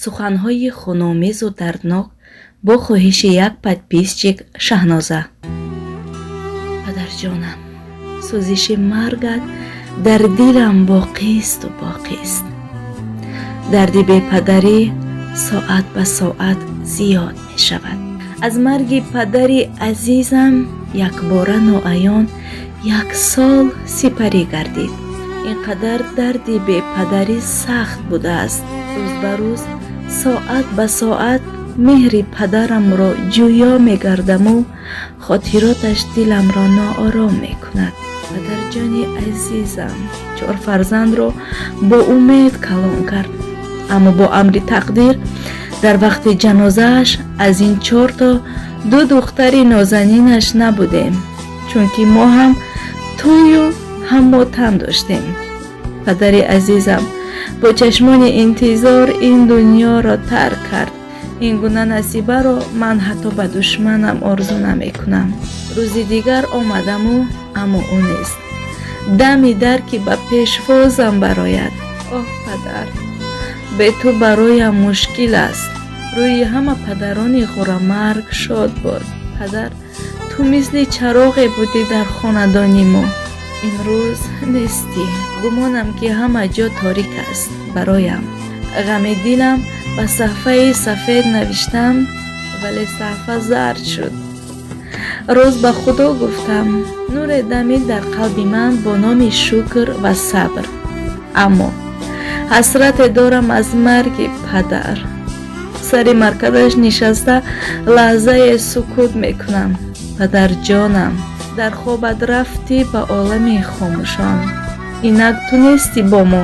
Суханҳои хуномезу дарднок бо хоҳиши як подписчик Шаҳноза. Падарҷонам, сӯзиши маргат дар дилам боқисту боқист. Дарди бепадарӣ соат ба соат зиёд мешавад. Аз марги падари азизам якбора ноаён як сол сипарӣ гардид. Ин қадар дарди бепадарӣ сахт будааст. Рӯз ба рӯз, соат ба соат меҳри падарамро ҷӯё мегардаму хотироташ диламро ноором мекунад. Падарҷони азизам чор фарзандро бо умед калон кард, аммо бо амри тақдир дар вақти ҷанозааш аз ин чорто ду духтари нозанинаш набудем, чунки мо ҳам тӯю ҳам мотам доштем. Падари азизам бо чашмони интизор ин дунёро тарк кард. Ин гуна насибаро ман ҳатто ба душманам орзу намекунам. Рӯзи дигар омадаму, аммо ӯ нест. Дами дар, ки ба пешвозам барояд. Оҳ, падар, бе ту бароям мушкил аст. Рӯи ҳама падарони ғурамарг шод бод. Падар, ту мисли чароғе будӣ дар хонадони мо. Имрӯз нестӣ, гумонам, ки ҳама ҷо торик аст бароям. Ғами дилам ба саҳфаи сафед навиштам, вале саҳфа зард шуд. Роз ба Худо гуфтам, нуре дамид дар қалби ман бо номи шукр ва сабр, аммо ҳасрате дорам аз марги падар. Сари маркадаш нишаста, лаҳзае сукут мекунам. Падарҷонам, дар хобат рафтӣ ба олами хомӯшон. Инак ту нестӣ бо мо,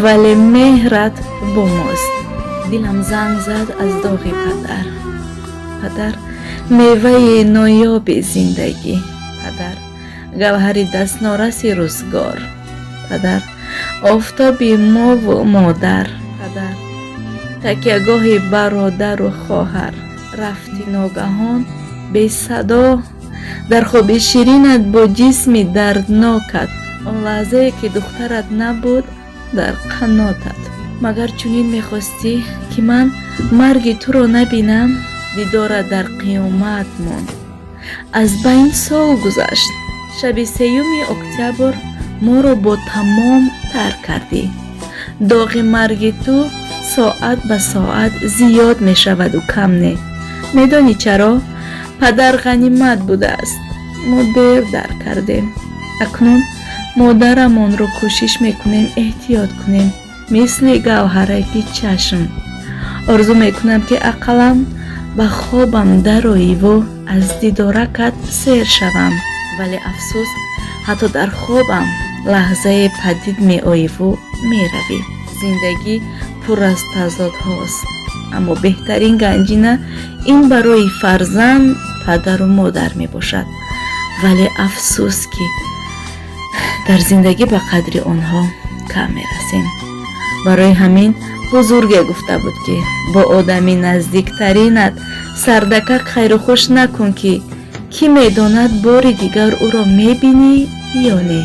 вале меҳрат бо мост. Дилам занг зад аз доғи падар. Падар — меваи ноёби зиндагӣ, падар — гавҳари дастнораси рӯзгор, падар — офтоби мову модар, падар — такягоҳи бародару хоҳар. Рафти ногаҳон, бесадо, дар хоби ширинат бо ҷисми дарднокат. Он лаҳзае, ки духтарат набуд дар қанотат, магар чунин мехостӣ, ки ман марги туро набинам? Дидорат дар қиёмат монд. Аз байн сол гузашт. Шаби 3-юми октябр моро бо тамом тарк кардӣ. Доғи марги ту соат ба соат зиёд мешаваду кам не. Медонӣ чаро? Падар ғанимат будааст. Мо дер дарк кардем. Акнун модарамонро кӯшиш мекунем эҳтиёт кунем, мисли гавҳараки чашм. Орзу мекунам, ки ақаллан ба хобам дароиву аз дидоракат сер шавам, вале афсӯс, ҳатто дар хобам лаҳзае падид меоиву меравӣ. Зиндагӣ пур аз тазодҳост, аммо беҳтарин ганҷина ин барои фарзанд падару модар мебошад. Вале афсӯс, ки дар зиндагӣ ба қадри онҳо кам мерасем. Барои ҳамин бузурге гуфта буд, ки бо одами наздиктаринат сардакак хайрухуш накун, ки кӣ медонад, бори дигар ӯро мебинӣ ё не.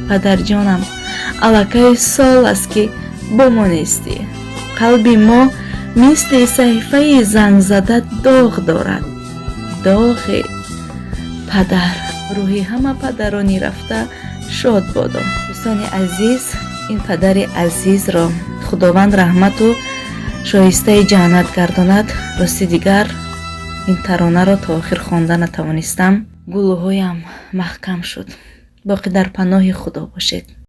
Падарҷонам, аллакай сол аст, ки бо мо нестӣ. Қалби мо мисли саҳифаи зангзада доғ дорад, доғи падар. Рӯҳи ҳама падарони рафта шод бодо. Дӯстони азиз, ин падари азизро Худованд раҳмату шоистаи ҷаннат гардонад. Рости, дигар ин таронаро то охир хонда натавонистам, гулӯҳоям маҳкам шуд. Боқӣ дар паноҳи Худо бошед.